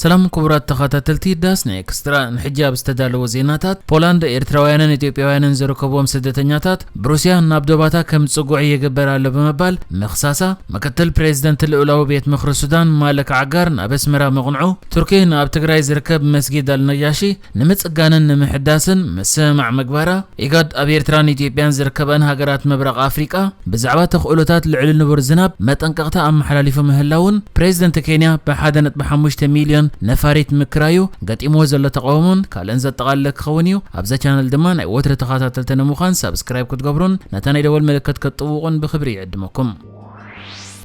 ሰላም ክቡራት ተኸታተልቲ ዳስና ኤክስትራ፣ ንሕጂ ኣብ ዝተዳለወ ዜናታት፣ ፖላንድ ኤርትራውያንን ኢትዮጵያውያንን ዝርከብዎም ስደተኛታት ብሩስያ ናብ ዶባታ ከም ዝጽግዑ ይግበር ኣሎ ብምባል ምኽሳሳ፣ ምክትል ፕሬዚደንት ልኡላዊ ቤት ምኽሪ ሱዳን ማለክ ዓጋር ናብ ኣስመራ ምቕንዑ፣ ቱርኪ ንኣብ ትግራይ ዝርከብ መስጊድ ኣልነጃሺ ንምጽጋንን ንምሕዳስን ምስምማዕ ምግባራ፣ ኢጋድ ኣብ ኤርትራን ኢትዮጵያን ዝርከበን ሃገራት ምብራቕ ኣፍሪቃ ብዛዕባ ተኽእሎታት ልዕሊ ንቡር ዝናብ መጠንቀቕታ ኣመሓላሊፉ ምህላውን፣ ፕሬዚደንት ኬንያ ብሓደ ነጥቢ ሓሙሽተ ሚልዮን ነፋሪት ምክራዩ፣ ገጢምዎ ዘሎ ተቃውሞን ካልእን ዘጠቓለለ ክኸውን እዩ። ኣብዛ ቻነል ድማ ናይ ወትሪ ተኸታተልቲ ንምዃን ሳብስክራይብ ክትገብሩን ነታ ናይ ደወል ምልክት ክትጥውቑን ብኽብሪ ይዕድመኩም።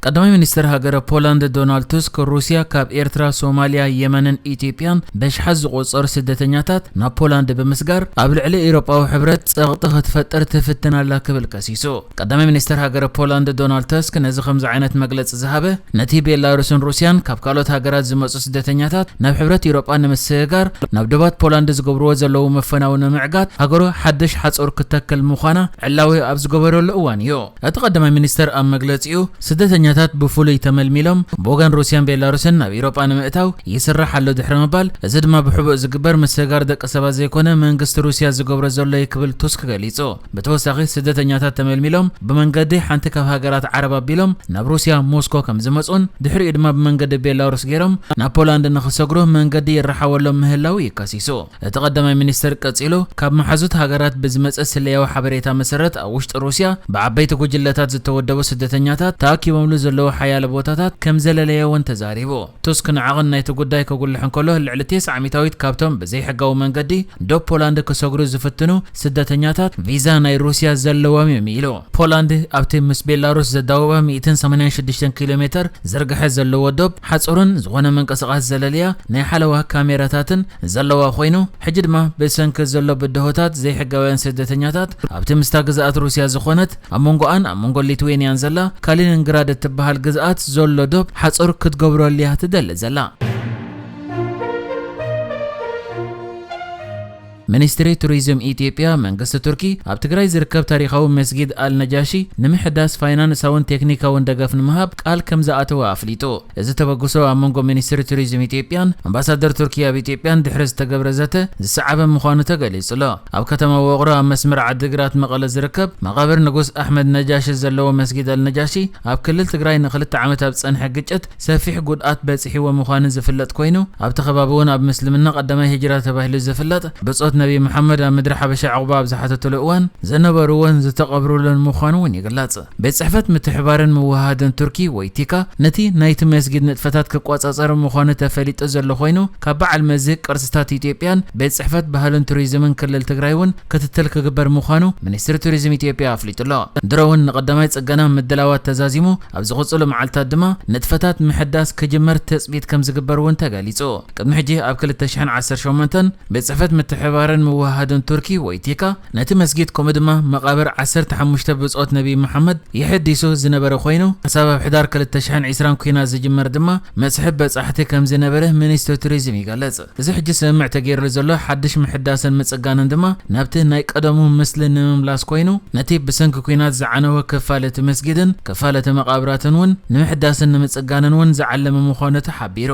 ቀዳማይ ሚኒስትር ሃገረ ፖላንድ ዶናልድ ቱስክ፣ ሩስያ ካብ ኤርትራ፣ ሶማልያ፣ የመንን ኢትዮጵያን በሽሓት ዝቑጸሩ ስደተኛታት ናብ ፖላንድ ብምስጋር ኣብ ልዕሊ ኤውሮጳዊ ሕብረት ጸቕጢ ክትፈጥር ትፍትን ኣላ ክብል ከሲሱ። ቀዳማይ ሚኒስትር ሃገረ ፖላንድ ዶናልድ ቱስክ ነዚ ከምዚ ዓይነት መግለጺ ዝሃበ፣ ነቲ ቤላሩስን ሩስያን ካብ ካልኦት ሃገራት ዝመጹ ስደተኛታት ናብ ሕብረት ኤውሮጳ ንምስግጋር ናብ ዶባት ፖላንድ ዝገብርዎ ዘለዉ ምፍናው ንምዕጋት ሃገሩ ሓድሽ ሓጹር ክተክል ምዃና ዕላዊ ኣብ ዝገበረሉ እዋን እዩ። እቲ ቀዳማይ ሚኒስተር ኣብ መግለጺኡ፣ ስደተኛታት ብፍሉይ ተመልሚሎም ብወገን ሩስያን ቤላሩስን ናብ ኤውሮጳ ንምእታው ይስራሕ ኣሎ ድሕሪ ምባል፣ እዚ ድማ ብሕቡእ ዝግበር ምስግጋር ደቂ ሰባት ዘይኮነ መንግስቲ ሩስያ ዝገብሮ ዘሎ እዩ ክብል ቱስክ ገሊጹ። ብተወሳኺ ስደተኛታት ተመልሚሎም ብመንገዲ ሓንቲ ካብ ሃገራት ዓረብ ኣቢሎም ናብ ሩስያ ሞስኮ ከም ዝመጹን ድሕሪኡ ድማ ብመንገዲ ቤላሩስ ገይሮም ናብ ፖላንድ ንኽሰግሩ መንገዲ ይረሓወሎም ምህላው እዩ ከሲሱ። እቲ ቀዳማይ ሚኒስትር ቀጺሉ፣ ካብ መሓዙት ሃገራት ብዝመጸ ስለያዊ ሓበሬታ መሰረት፣ ኣብ ውሽጢ ሩስያ ብዓበይቲ ጉጅለታት ዝተወደቡ ስደተኛታት ተኣኪቦምሉ ዘለዉ ሓያለ ቦታታት ከም ዘለለየ እውን ተዛሪቡ። ቱስክ ንዓቕን ናይቲ ጉዳይ ከጉልሕ እንከሎ፣ ልዕሊ ተስዓ ሚእታዊት ካብቶም ብዘይሕጋዊ መንገዲ ዶብ ፖላንድ ክሰግሩ ዝፍትኑ ስደተኛታት ቪዛ ናይ ሩስያ ዘለዎም እዮም ኢሉ። ፖላንድ ኣብቲ ምስ ቤላሩስ ዘዳውባ ሚእትን ሰማንያን ሽዱሽተን ኪሎ ሜተር ዝርግሐ ዘለዎ ዶብ ሓጹርን ዝኾነ ምንቅስቓስ ዘለልያ ናይ ሓለዋ ካሜራታትን ዘለዋ ኮይኑ፣ ሕጂ ድማ ብሰንኪ ዘሎ ብድሆታት ዘይሕጋውያን ስደተኛታት ኣብቲ ምስታ ግዝኣት ሩስያ ዝኾነት ኣብ መንጎኣን ኣብ መንጎ ሊትዌንያን ዘላ ካሊኒንግራድ እትበሃል ግዝኣት ዘሎ ዶብ ሓጹር ክትገብረሉ እያ ትደሊ ዘላ። ሚኒስትሪ ቱሪዝም ኢትዮጵያ፣ መንግስቲ ቱርኪ ኣብ ትግራይ ዝርከብ ታሪኻዊ መስጊድ ኣልነጃሺ ንምሕዳስ ፋይናንሳውን ቴክኒካውን ደገፍ ንምሃብ ቃል ከም ዝኣተወ ኣፍሊጡ። እዚ ተበግሶ ኣብ መንጎ ሚኒስትሪ ቱሪዝም ኢትዮጵያን ኣምባሳደር ቱርኪ ኣብ ኢትዮጵያን ድሕሪ ዝተገብረ ዘተ ዝሰዓበ ምዃኑ ተገሊጹ ኣሎ። ኣብ ከተማ ውቕሮ ኣብ መስመር ዓዲግራት መቐለ ዝርከብ መቓብር ንጉስ ኣሕመድ ነጃሺ ዘለዎ መስጊድ ኣልነጃሺ ኣብ ክልል ትግራይ ንክልተ ዓመት ኣብ ዝጸንሐ ግጭት ሰፊሕ ጉድኣት በጺሕዎ ምዃኑ ዝፍለጥ ኮይኑ፣ ኣብቲ ከባቢ እውን ኣብ ምስልምና ቀዳማይ ሂጅራ ተባሂሉ ዝፍለጥ ብጾት ነቢ መሓመድ ኣብ ምድሪ ሓበሻ ዕቑባ ኣብ ዝሓተትሉ እዋን ዝነበርዎን ዝተቐብሩሉን ምዃኑ እውን ይግለጽ። ቤት ጽሕፈት ምትሕባርን ምውህሃድን ቱርኪ ወይ ቲካ ነቲ ናይቲ መስጊድ ንጥፈታት ክቆጻጸር ምዃኑ ተፈሊጡ ዘሎ ኮይኑ፣ ካብ በዓል መዚ ቅርስታት ኢትዮጵያን ቤት ጽሕፈት ባህልን ቱሪዝምን ክልል ትግራይ እውን ክትትል ክግበር ምዃኑ ሚኒስትሪ ቱሪዝም ኢትዮጵያ ኣፍሊጡ ኣሎ። ድሮ እውን ንቀዳማይ ጽገና ምድላዋት ተዛዚሙ፣ ኣብ ዝቕጽሉ መዓልታት ድማ ንጥፈታት ምሕዳስ ክጅመር ትጽቢት ከም ዝግበር እውን ተገሊጹ። ቅድሚ ሕጂ ኣብ ክልተ ሽሕን ዓሰርተ ሸሞንተን ቤት ጽሕፈት ምትሕባርን ምውህሃድን ቱርኪ ወይ ቲካ ነቲ መስጊድ ከምኡ ድማ መቓብር ዓሰርተ ሓሙሽተ ብጾት ነቢ መሓመድ የሐዲሱ ዝነበረ ኮይኑ፣ ክሳብ ኣብ ሕዳር ክልተ ሽሕን ዕስራን ኲናት ዝጅመር ድማ መስሕብ በጻሕቲ ከም ዝነበረ ሚኒስትሪ ቱሪዝም ይገልጽ። እዚ ሕጂ ስምምዕ ተገይርሉ ዘሎ ሓድሽ ምሕዳስን ምጽጋንን ድማ ናብቲ ናይ ቀደሙ ምስሊ ንምምላስ ኮይኑ፣ ነቲ ብሰንኪ ኲናት ዝዓነወ ክፋል እቲ መስጊድን ክፋል እቲ መቓብራትን እውን ንምሕዳስን ንምጽጋንን እውን ዝዓለመ ምዃኑ ተሓቢሩ።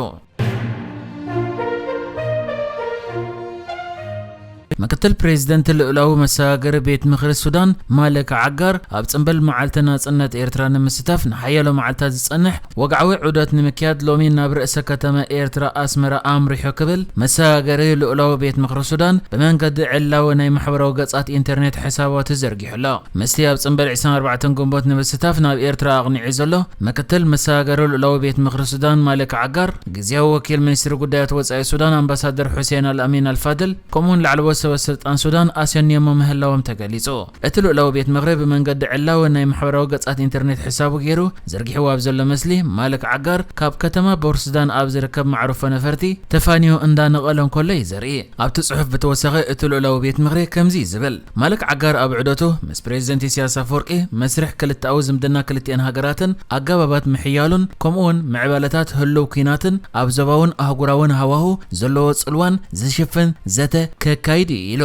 ምክትል ፕሬዚደንት ልኡላዊ መሰጋገሪ ቤት ምኽሪ ሱዳን ማለክ ዓጋር፣ ኣብ ጽንብል መዓልቲ ናጽነት ኤርትራ ንምስታፍ ንሓያሎ መዓልታት ዝጸንሕ ወግዓዊ ዑደት ንምክያድ ሎሚ ናብ ርእሰ ከተማ ኤርትራ ኣስመራ ኣምሪሑ ክብል መሰጋገሪ ልኡላዊ ቤት ምኽሪ ሱዳን ብመንገዲ ዕላዊ ናይ ማሕበራዊ ገጻት ኢንተርኔት ሕሳባቱ ዘርጊሑ ኣሎ። ምስቲ ኣብ ጽንብል ዕስራን ኣርባዕተን ግንቦት ንምስታፍ ናብ ኤርትራ ኣቕኒዑ ዘሎ ምክትል መሰጋገሪ ልኡላዊ ቤት ምኽሪ ሱዳን ማለክ ዓጋር፣ ግዝያዊ ወኪል ሚኒስትሪ ጉዳያት ወጻኢ ሱዳን ኣምባሳደር ሑሴን ኣልኣሚን ኣልፋድል፣ ከምኡውን ላዕለዎት ሰበ ስልጣን ሱዳን ኣሰንዮሞ ምህላዎም ተገሊጹ። እቲ ልኡላዊ ቤት ምኽሪ ብመንገዲ ዕላዊ ናይ ማሕበራዊ ገጻት ኢንተርኔት ሕሳቡ ገይሩ ዘርጊሕዎ ኣብ ዘሎ ምስሊ፣ ማለክ ዓጋር ካብ ከተማ ቦርስዳን ኣብ ዝርከብ መዕርፎ ነፈርቲ ተፋንዮ እንዳነቐለ እንከሎ እዩ ዘርኢ። ኣብቲ ጽሑፍ ብተወሳኺ እቲ ልኡላዊ ቤት ምኽሪ ከምዚ እዩ ዝብል። ማለክ ዓጋር ኣብ ዑደቱ ምስ ፕሬዚደንት ኢሳያስ ኣፈወርቂ መስርሕ ክልተኣዊ ዝምድና ክልቲኣን ሃገራትን ኣገባባት ምሕያሉን ከምኡውን ምዕባለታት ህልው ኲናትን ኣብ ዞባውን ኣህጉራውን ሃዋሁ ዘለዎ ጽልዋን ዝሽፍን ዘተ ከካይድ እዩ ኢሉ።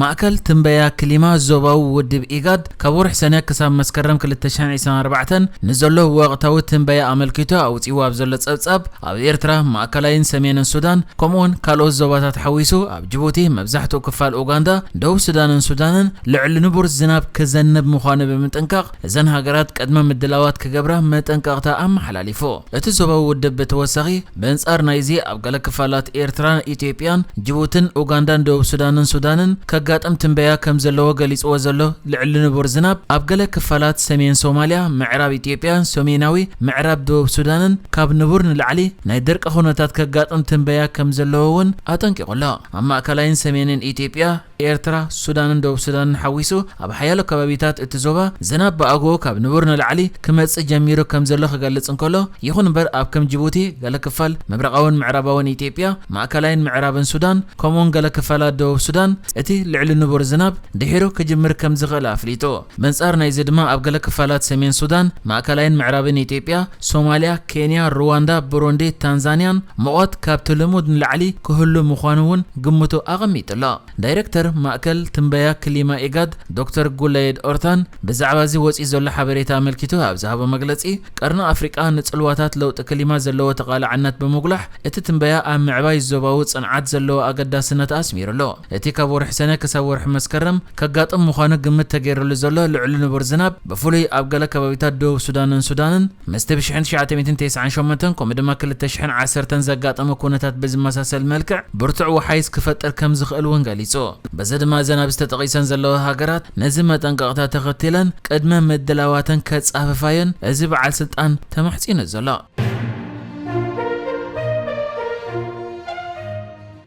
ማእከል ትንበያ ክሊማ ዞባዊ ውድብ ኢጋድ ካብ ወርሒ ሰነ ክሳብ መስከረም ክልተ ሽሕን ዕስራን ኣርባዕተን ንዘሎ ወቕታዊ ትንበያ ኣመልኪቱ ኣውጺዎ ኣብ ዘሎ ጸብጻብ፣ ኣብ ኤርትራ፣ ማእከላይን ሰሜንን ሱዳን፣ ከምኡውን ካልኦት ዞባታት ሓዊሱ፣ ኣብ ጅቡቲ፣ መብዛሕትኡ ክፋል ኡጋንዳ፣ ደቡብ ሱዳንን ሱዳንን ልዕሊ ንቡር ዝናብ ክዘንብ ምዃኑ ብምጥንቃቕ፣ እዘን ሃገራት ቅድመ ምድላዋት ክገብራ መጠንቀቕታ ኣመሓላሊፉ። እቲ ዞባዊ ውድብ ብተወሳኺ፣ ብኣንጻር ናይዚ፣ ኣብ ገለ ክፋላት ኤርትራን ኢትዮጵያን፣ ጅቡትን ኡጋንዳን ደቡብ ሱዳንን ሱዳንን ከጋጥም ትንበያ ከም ዘለዎ ገሊጽዎ ዘሎ ልዕሊ ንቡር ዝናብ፣ ኣብ ገለ ክፋላት ሰሜን ሶማልያ፣ ምዕራብ ኢትዮጵያ፣ ሰሜናዊ ምዕራብ ደቡብ ሱዳንን ካብ ንቡር ንላዕሊ ናይ ደርቂ ኩነታት ከጋጥም ትንበያ ከም ዘለዎ እውን ኣጠንቂቑ ኣሎ። ኣብ ማእከላይን ሰሜንን ኢትዮጵያ፣ ኤርትራ፣ ሱዳንን ደቡብ ሱዳንን ሓዊሱ፣ ኣብ ሓያሎ ከባቢታት እቲ ዞባ ዝናብ ብኣግኡ ካብ ንቡር ንላዕሊ ክመጽእ ጀሚሩ ከም ዘሎ ክገልጽ እንከሎ፣ ይኹን እምበር ኣብ ከም ጅቡቲ፣ ገለ ክፋል ምብራቓውን ምዕራባውን ኢትዮጵያ፣ ማእከላይን ምዕራብን ሱዳን፣ ከምኡውን ገለ ክፋላት ደቡብ ሱዳን፣ እቲ ልዕሊ ንቡር ዝናብ ድሒሩ ክጅምር ከም ዝኽእል ኣፍሊጡ። በንጻር ናይዚ ድማ ኣብ ገለ ክፋላት ሰሜን ሱዳን፣ ማእከላይን ምዕራብን ኢትዮጵያ፣ ሶማልያ፣ ኬንያ፣ ሩዋንዳ፣ ብሩንዲ፣ ታንዛንያን ሙቐት ካብቲ ልሙድ ንላዕሊ ክህሉ ምዃኑ እውን ግምቱ ኣቐሚጡ ኣሎ። ዳይረክተር ማእከል ትንበያ ክሊማ ኢጋድ ዶክተር ጉለየድ ኦርታን ብዛዕባ እዚ ወጺኡ ዘሎ ሓበሬታ ኣመልኪቱ ኣብ ዝሃቦ መግለጺ፣ ቀርኒ ኣፍሪቃ ንጽልዋታት ለውጢ ክሊማ ዘለዎ ተቓላዕነት ብምጉላሕ፣ እቲ ትንበያ ኣብ ምዕባይ ዞባዊ ጽንዓት ዘለዎ ኣገዳስነት ኣስሚሩ ኣሎ። እቲ ካብ ወርሒ ሰነ ክሳብ ወርሒ መስከረም ከጋጥም ምዃኑ ግምት ተገይሩሉ ዘሎ ልዕሊ ንቡር ዝናብ፣ ብፍሉይ ኣብ ገለ ከባቢታት ደቡብ ሱዳንን ሱዳንን፣ ምስቲ ብ ሽሕን ትሽዓተ ሚእትን ተስዓን ሸሞንተን ከምኡ ድማ ክልተ ሽሕን ዓሰርተን ዘጋጠመ ኩነታት ብዝመሳሰል መልክዕ ብርቱዕ ወሓይዝ ክፈጥር ከም ዝኽእል እውን ገሊጹ። በዚ ድማ እዘን ኣብዚ ተጠቒሰን ዘለዋ ሃገራት ነዚ መጠንቀቕታ ተኸቲለን ቅድመ ምድላዋተን ከጻፍፋየን እዚ በዓል ስልጣን ተማሕጺኑ ዘሎ።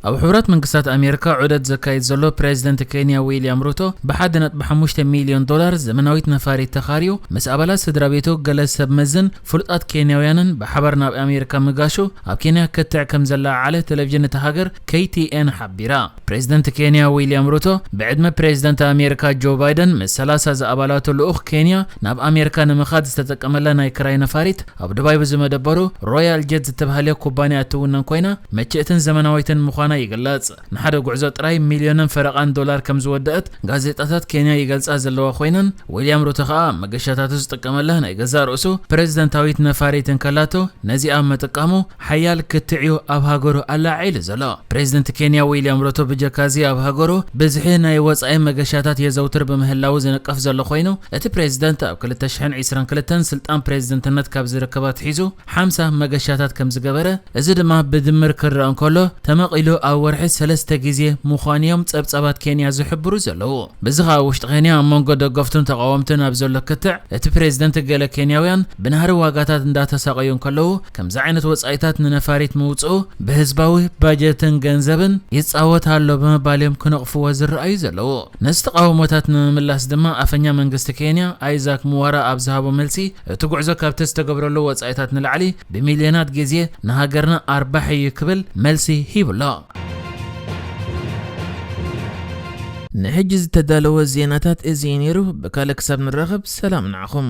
ኣብ ሕቡራት መንግስታት ኣሜሪካ ዑደት ዘካይድ ዘሎ ፕሬዚደንት ኬንያ ዊልያም ሩቶ ብ ሓደ ነጥቢ ሓሙሽተ ሚልዮን ዶላር ዘመናዊት ነፋሪት ተኻርዩ ምስ ኣባላት ስድራ ቤቱ ገለ ሰብ መዝን ፍሉጣት ኬንያውያንን ብሓባር ናብ ኣሜሪካ ምጋሹ ኣብ ኬንያ ክትዕ ከም ዘለዓዓለ ቴሌቪዥን እታ ሃገር ኬ ቲ ኤን ሓቢራ። ፕሬዚደንት ኬንያ ዊልያም ሩቶ ብዕድመ ፕሬዚደንት ኣሜሪካ ጆ ባይደን ምስ ሰላሳ ዝኣባላቱ ልኡኽ ኬንያ ናብ ኣሜሪካ ንምኻድ ዝተጠቀመላ ናይ ክራይ ነፋሪት ኣብ ዱባይ ብዝመደበሩ ሮያል ጀት ዝተባህለ ኩባንያ እትውነን ኮይና፣ ምችእትን ዘመናዊትን ምዃና ይግለጽ። ንሓደ ጉዕዞ ጥራይ ሚልዮንን ፈረቓን ዶላር ከም ዝወደአት ጋዜጣታት ኬንያ ይገልጻ ዘለዋ ኮይነን፣ ዊልያም ሩቶ ከኣ መገሻታቱ ዝጥቀመላ ናይ ገዛእ ርእሱ ፕሬዚደንታዊት ነፋሪት እንከላቶ፣ ነዚኣ ምጥቃሙ ሓያል ክትዕ'ዩ ኣብ ሃገሩ ኣላዒሉ ዘሎ። ፕሬዚደንት ኬንያ ዊልያም ሩቶ ብጀካዚ ኣብ ሃገሩ ብዝሒ ናይ ወጻኢ መገሻታት የዘውትር ብምህላዉ ዝንቀፍ ዘሎ ኮይኑ፣ እቲ ፕሬዚደንት ኣብ ክልተ ሽሕን ዕስራን ክልተን ስልጣን ፕሬዚደንትነት ካብ ዝርከብ ኣትሒዙ ሓምሳ መገሻታት ከም ዝገበረ፣ እዚ ድማ ብድምር ክረኣ እንከሎ ተመቒሉ ኣብ ወርሒ ሰለስተ ግዜ ምዃኑ'ዮም ጸብጻባት ኬንያ ዝሕብሩ ዘለዉ። በዚ ኸኣ ውሽጢ ኬንያ ኣብ መንጎ ደገፍቱን ተቓወምቱን ኣብ ዘሎ ክትዕ፣ እቲ ፕሬዚደንት ገለ ኬንያውያን ብናህሪ ዋጋታት እንዳተሳቐዩ እንከለዉ፣ ከምዚ ዓይነት ወጻኢታት ንነፋሪት ምውጽኡ ብህዝባዊ ባጀትን ገንዘብን ይጻወት ኣሎ ብምባል እዮም ክነቕፍዎ ዝረኣዩ ዘለዉ። ነዚ ተቓውሞታት ንምምላስ ድማ ኣፈኛ መንግስቲ ኬንያ ኣይዛክ ሙዋራ ኣብ ዝሃቦ መልሲ፣ እቲ ጉዕዞ ካብቲ ዝተገብረሉ ወጻኢታት ንላዕሊ ብሚልዮናት ግዜ ንሃገርና ኣርባሒ እዩ ክብል መልሲ ሂቡ ኣሎ። ንሕጂ ዝተዳለወ ዜናታት እዚ እዩ ነይሩ። ብካልእ ክሳብ ንራኸብ ሰላም ንዓኹም።